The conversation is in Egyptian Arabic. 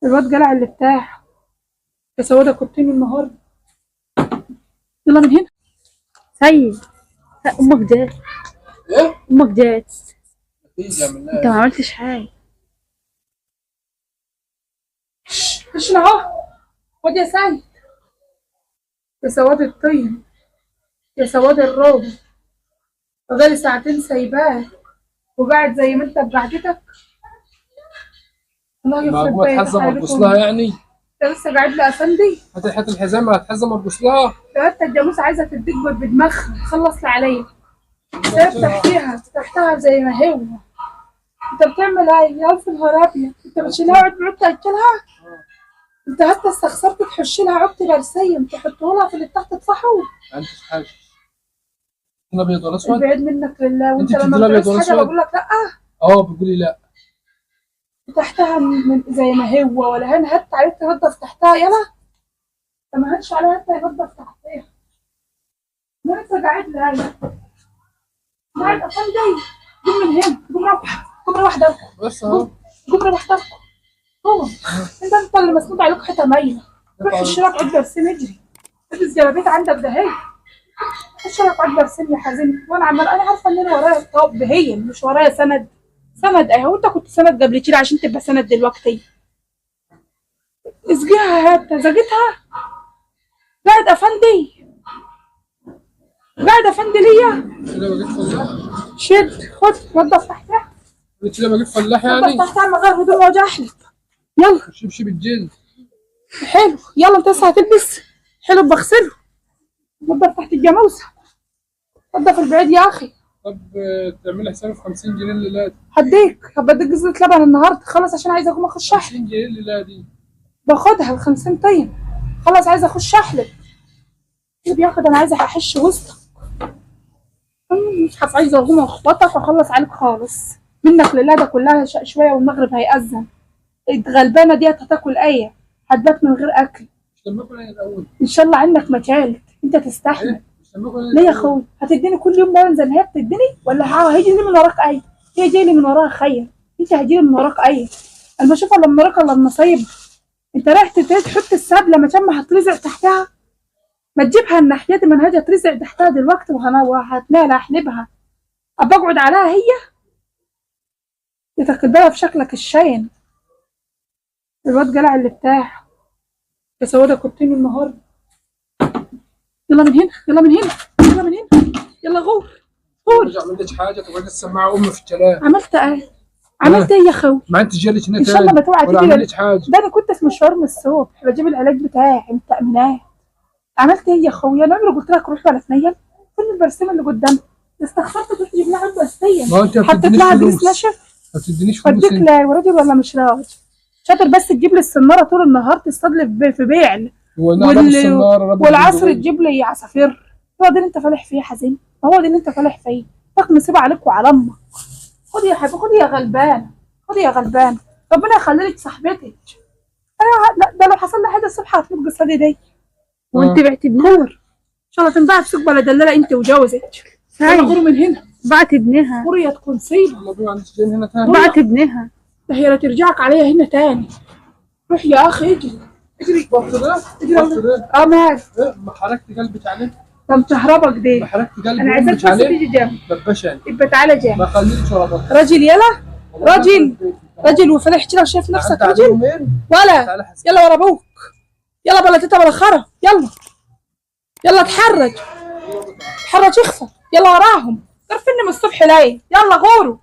الواد جلع اللي بتاعه يا سوادة كنتين النهارده. يلا من هنا. سيد، امك جات. ايه؟ امك جات. تيجي اعمل انت لها ما عملتش حاجة. خشنا اهو. خد يا سيد. يا سواد الطين، يا سواد الروب، فضل ساعتين سايباه وقاعد زي ما انت بقعدتك. الله يخرب ما بيتك. تحزم ارقص لها يعني؟ انت لسه قاعد لي افندي؟ هات هات الحزام، هتحزم ارقص لها. ده انت الجاموسة عايزه تديك بدماغها. خلص اللي عليا. سايب تحتيها تحتها زي ما هو. انت بتعمل ايه يا الف نهار ابيض؟ انت بتشيلها وتقعد تاكلها؟ انت حتى استخسرت تحش لها عقد برسيم تحطه لها في اللي تحت تطفحه. ما عنديش حاجة. انا ابيض ولا اسود؟ البعيد منك لله. وانت انت لما بتدي لها بتعوز ابيض ولا حاجة اسود؟ بقول لك لا. اه بتقولي لا. تحتها من زي ما هو ولا هن هت عليك تنضف تحتها. يلا انت ما هتش عليها حتى ينضف تحتها. ما انت قاعد لها قاعد افندي. قوم من هنا، قوم روح، قوم روح داركم، بس اهو. قوم روح داركم. قوم انت اللي مسنود عليك حتة ميله. روح الشارع عد برسيم، اجري البس جلابيت عندك ده هي. الشارع عد برسيم يا حزين. وانا عمال انا عارفه ان انا ورايا طب هي مش ورايا سند. سند اهو. انت كنت سند قبل كده عشان تبقى سند دلوقتي. اسجيها هات زجتها. قاعد افندي، قاعد افندي ليا. كده بجيب فلاح. شد خد نضف تحتها. كده بجيب فلاح يعني. نضف تحتها من غير هدوم واجي احلف. يلا شبشب الجلد. حلو. يلا انت لسه هتلبس. حلو بغسله. نضف تحت الجاموسة. نضف البعيد يا اخي. طب تعملي حسابي في 50 جنيه الليلة دي. هديك هبديك جزء لبن النهارده خلص عشان عايزه اقوم اخش احلب. 50 جنيه الليلة دي. باخدها ال 50 طين. خلاص عايزه اخش احلب. اللي بياخد انا عايزه احش وسطك. مش عايزه اقوم اخبطك واخلص عليك خالص. منك لله ده كلها شوية والمغرب هيأذن. الغلبانه ديت هتاكل ايه؟ هتبات من غير اكل. مش لما اكل انا الاول. ان شاء الله عنك ما تالت. انت تستحمل. ايه؟ مش لما اكل انا ليه يا الأول. اخوي؟ هتديني كل يوم لبن زي ما هي بتديني ولا هيجي لي من وراك ايه؟ هي جاي لي من وراها خير، انت هتجي لي من وراك ايه؟ انا بشوف الا من وراك الا النصيب. انت رايح تحط السبله ما تم هترزع تحتها؟ ما تجيبها الناحية دي ما هي هترزع تحتها دلوقتي وهتنال احلبها. ابقى اقعد عليها هي؟ يتكبرها في شكلك الشين. الواد جلع اللي بتاعه يا سوادة كنتين النهارده. يلا من هنا، يلا من هنا، يلا من هنا، يلا غور غور. مش عملتش حاجة تقعد تسمعها امي في الكلام. عملت ايه؟ عملت ايه يا اخوي؟ ما انت جالك هنا ان شاء الله ما توعى ولا تيجي. عملت حاجة. ده انا كنت في مشوار من الصبح بجيب العلاج بتاعي من التأمينات. عملت ايه يا اخويا؟ انا عمري قلت لك روح ولا تنيل. فين البرسيم اللي قدامك؟ استخسرت تروح تجيب لها علبة برسيم. ما انت ما حطيت بتدينيش لها دريس فلوس. ناشف. ما بتدينيش فلوس وديك انت. لا راجل ولا مش راجل؟ شاطر بس تجيب لي السناره طول النهار تصطاد لي في بيع وانا رابط السناره رابط والعصر البندقية. تجيب لي عصافير. هو ده اللي انت فالح فيه يا حزين؟ هو ده اللي انت فالح فيه؟ طاق نصيب عليك وعلى امك. خد يا حبيبي، خد يا غلبان، خد يا غلبان. ربنا يخلي لك صاحبتك. انا لا ده لو حصل لي حاجة الصبح هتموت قصادي دي. وانت بعت ابنها. غور ان شاء الله تنباع في سوق بلا دلالة انت وجوزك. يلا سيد غور من هنا. بعت ابنها. غور يا تكون سيبه. والله ما عنديش جاي هنا تاني. بعت ابنها. ده هي لا ترجعك عليا هنا تاني. روح يا اخي اجري اجري بط ده اجري. بط ده. اه مال إيه؟ ما حركت قلبك عليه. ده متهربك دي. ما حركت قلبي انا عايزاك امك بس عليه. تيجي جنبي. دبشني. يبقى تعالى جنبي. ما خليتش ولا بط. راجل يلا والله راجل. ما راجل وفالح كده وشايف نفسك عدى عليه راجل يومين. ولا. تعالى حسن. يلا ورا ابوك. يلا بلا تيتا بلا خرا. يلا يلا اتحرج اتحرج اخفى. يلا وراهم. عارفين من الصبح ليه. يلا غوروا.